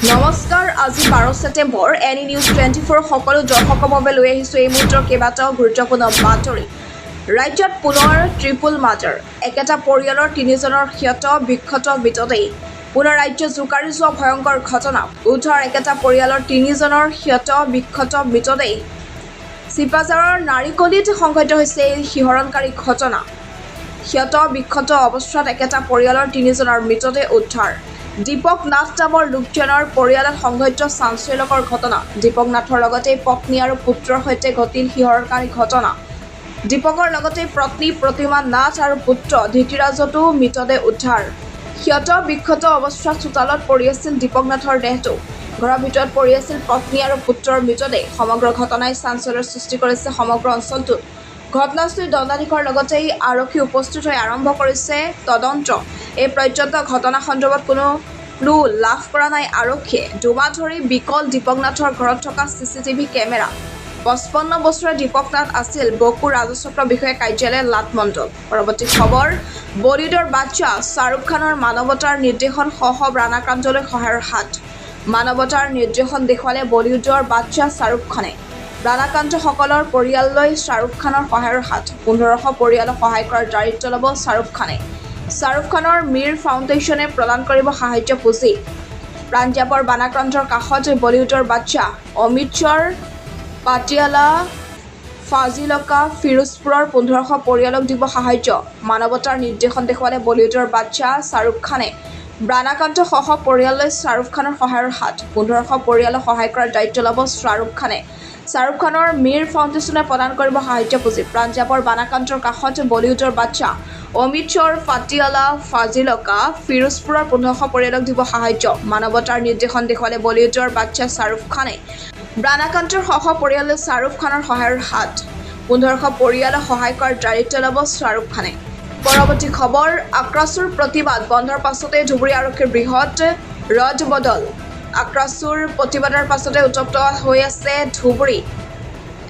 নমস্কাৰ, আজি 12 September. Any news 24 সকলো দৰ্শকৰ বাবে লৈ আহিছোঁ এই মুহূৰ্তৰ কেইবাটাও গুৰুত্বপূৰ্ণ বাতৰি। ৰাজ্যত পুনৰ ট্ৰিপল মাৰ্ডাৰ। একেটা পৰিয়ালৰ তিনিজনৰ ক্ষত বিক্ষত মৃতদেহ। পুনৰ ৰাজ্য জোকাৰি যোৱা ভয়ংকৰ ঘটনা। উদ্ধাৰ একেটা পৰিয়ালৰ তিনিজনৰ ক্ষত বিক্ষত মৃতদেহ। চিপাঝাৰৰ নাৰিকলিত সংঘটিত হৈছে এই শিহৰণকাৰী ঘটনা। ক্ষত বিক্ষত অৱস্থাত একেটা পৰিয়ালৰ তিনিজনৰ মৃতদেহ উদ্ধাৰ। দীপক নাথ নামৰ লোকজনৰ পৰিয়ালত সংঘটিত চাঞ্চল্যকৰ ঘটনা। দীপক নাথৰ লগতে পত্নী আৰু পুত্ৰৰ সৈতে ঘটিল শিহৰণকাৰী ঘটনা। দীপকৰ লগতে পত্নী প্ৰতিমা নাথ আৰু পুত্ৰ ধৃতিৰাজতো মৃতদেহ উদ্ধাৰ। ক্ষত বিক্ষত অৱস্থাত চোতালত পৰি আছিল দীপক নাথৰ দেহটো। ঘৰৰ ভিতৰত পৰি আছিল পত্নী আৰু পুত্ৰৰ মৃতদেহ। সমগ্ৰ ঘটনাই চাঞ্চল্যৰ সৃষ্টি কৰিছে সমগ্ৰ অঞ্চলটোত। ঘটনাস্থলীত দণ্ডাধীশৰ লগতে আৰক্ষী উপস্থিত হৈ আৰম্ভ কৰিছে তদন্ত। এই পৰ্যন্ত ঘটনা সন্দৰ্ভত কোনো ক্লু লাভ কৰা নাই আৰক্ষীয়ে। দুমাহ ধৰি বিকল দীপক নাথৰ ঘৰত থকা চিচিটিভি কেমেৰা। 55 বছৰীয়া দীপক নাথ আছিল বকো ৰাজহচক্ৰ বিষয়া কাৰ্যালয়ৰ লাট মণ্ডল। পৰৱৰ্তী খবৰ, বলীউডৰ বাদশ্বাহ শ্বাহৰুখ খানৰ মানৱতাৰ নিদৰ্শন, শ শ বানাক্ৰান্তলৈ সহায়ৰ হাত। মানৱতাৰ নিদৰ্শন দেখুৱালে বলীউডৰ বাদশ্বাহ শ্বাহৰুখ খানে। বানাক্ৰান্তসকলৰ পৰিয়াললৈ শ্বাহৰুখ খানৰ সহায়ৰ হাত। 1500 পৰিয়ালক সহায় কৰাৰ দায়িত্ব ল'ব শ্বাহৰুখ খানে। শ্বাহৰুখ খানৰ মীৰ ফাউণ্ডেশ্যনে প্ৰদান কৰিব সাহায্য পুঁজি। পাঞ্জাৱৰ বানাক্ৰান্তৰ কাষত বলীউডৰ বাদশ্বাহ। অমৃতসৰ, পাটিয়ালা, ফাজিলকা, ফিৰোজপুৰৰ 1500 পৰিয়ালক দিব সাহায্য। মানৱতাৰ নিদৰ্শন দেখুৱালে বলীউডৰ বাদশ্বাহ শ্বাহৰুখ খানে। বানাক্ৰান্ত শ শ পৰিয়াললৈ শ্বাহৰুখ খানৰ সহায়ৰ হাত। 1500 পৰিয়ালক সহায় কৰাৰ দায়িত্ব ল'ব শ্বাহৰুখ খানে। শ্বাহৰুখ খানৰ মীৰ ফাউণ্ডেশ্যনে প্ৰদান কৰিব সাহায্য পুঁজি। পাঞ্জাৱৰ বানাক্ৰান্তৰ কাষত বলীউডৰ বাদশ্বাহ। অমৃতসৰ, পাটিয়ালা, ফাজিলকা, ফিৰোজপুৰৰ 1500 পৰিয়ালক দিব সাহায্য। মানৱতাৰ নিদৰ্শন দেখুৱালে বলীউডৰ বাদশ্বাহ শ্বাহৰুখ খানে। বানাক্ৰান্তৰ শ শ পৰিয়াললৈ শ্বাহৰুখ খানৰ সহায়ৰ হাত। 1500 পৰিয়ালক সহায় কৰাৰ দায়িত্ব ল'ব শ্বাহৰুখ খানে। পৰৱৰ্তী খবৰ, আক্ৰাছুৰ প্ৰতিবাদ বন্ধৰ পাছতে ধুবুৰী আৰক্ষীৰ বৃহৎ ৰদবদল। আক্ৰাছুৰ প্ৰতিবাদৰ পাছতে উত্তপ্ত হৈ আছে ধুবুৰী।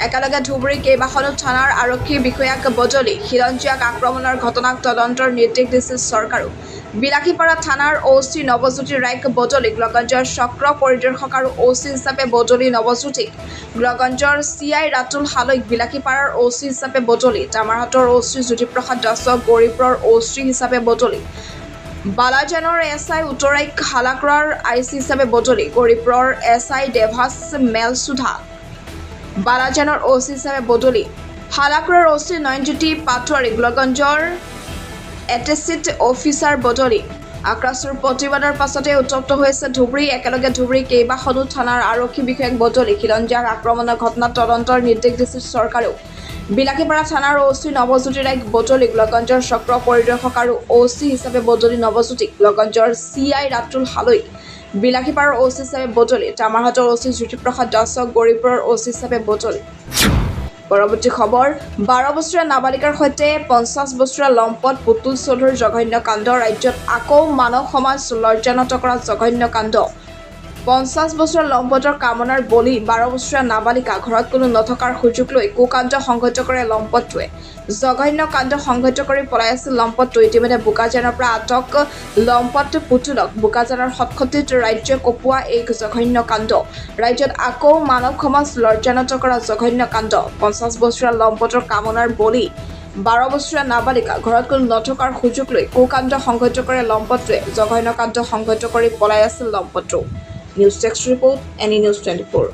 একেলগে ধুবুৰীৰ কেইবাখনো থানাৰ আৰক্ষী বিষয়াক বদলি। খিলঞ্জীয়াক আক্ৰমণৰ ঘটনাক তদন্তৰ নিৰ্দেশ দিছিল চৰকাৰেও। বিলাসীপাৰা থানাৰ অ' চি নৱজ্যোতি ৰায়ক বদলি। গোলাপগঞ্জৰ চক্ৰ পৰিদৰ্শক আৰু অ' চি হিচাপে বদলি নৱজ্যোতিক। গোলাপগঞ্জৰ চি I Ratul হালৈক বিলাসীপাৰাৰ অ' চি হিচাপে বদলি। তামাৰহাটৰ অ' চি জ্যোতিপ্ৰসাদ দাসক গৌৰীপুৰৰ অ' চি হিচাপে বদলি। বালাজানৰ এছ I উত্তৰাইক হালাকুৰাৰ I C হিচাপে বদলি। গৌৰীপুৰৰ এছ I দেভাছ মেলচুধা বালাজানৰ অ' চি হিচাপে বদলি। হালাকুৰাৰ অ' চি নয়নজ্যোতি পাটোৱাৰী গোলাপগঞ্জৰ এটেচিড অফিচাৰ বদলি। আক্ৰাছুৰ প্ৰতিবাদৰ পাছতে উত্তপ্ত হৈ আছে ধুবুৰী। একেলগে ধুবুৰীৰ কেইবাখনো থানাৰ আৰক্ষী বিষয়াক বদলি। খিলঞ্জীয়াক আক্ৰমণৰ ঘটনাত তদন্তৰ নিৰ্দেশ দিছিল চৰকাৰেও। বিলাসীপাৰা থানাৰ অ' চি নৱজ্যোতি ৰায়ক বদলি। গোলাপগঞ্জৰ চক্ৰ পৰিদৰ্শক আৰু অ' চি হিচাপে বদলি নৱজ্যোতিক। গোলাপগঞ্জৰ চি I Ratul হালৈক বিলাসীপাৰাৰ অ' চি হিচাপে বদলি। তামাৰহাটৰ অ' চি জ্যোতিপ্ৰসাদ দাসক গৌৰীপুৰৰ অ' চি হিচাপে বদলি। পৰৱৰ্তী খবৰ, 12 বছৰীয়া নাবালিকাৰ সৈতে 50 বছৰীয়া লম্পট পুতুল চৌধুৰীৰ জঘন্য কাণ্ড। ৰাজ্যত আকৌ মানৱ সমাজ লজ্জানত কৰা জঘন্য কাণ্ড। 50 বছৰীয়া লম্পটৰ কামনাৰ বলি 12 বছৰীয়া নাবালিকা। ঘৰত কোনো নথকাৰ সুযোগ লৈ কুকাণ্ড সংঘটিত কৰে লম্পটটোৱে। জঘন্য কাণ্ড সংঘটিত কৰি পলাই আছিল লম্পটটো। ইতিমধ্যে বোকাজানৰ পৰা আটক লম্পট পুতুলক। বোকাজানৰ খটখটীত ৰাজ্য কঁপোৱা এই জঘন্য কাণ্ড। ৰাজ্যত আকৌ মানৱ সমাজ লজ্জানত কৰা জঘন্য কাণ্ড। 50 বছৰীয়া লম্পটৰ কামনাৰ বলি 12 বছৰীয়া নাবালিকা। ঘৰত কোনো নথকাৰ সুযোগ লৈ কুকাণ্ড সংঘটিত কৰে লম্পটটোৱে। জঘন্য কাণ্ড সংঘটিত কৰি পলাই আছিল লম্পটটো। News desk report, any news 24।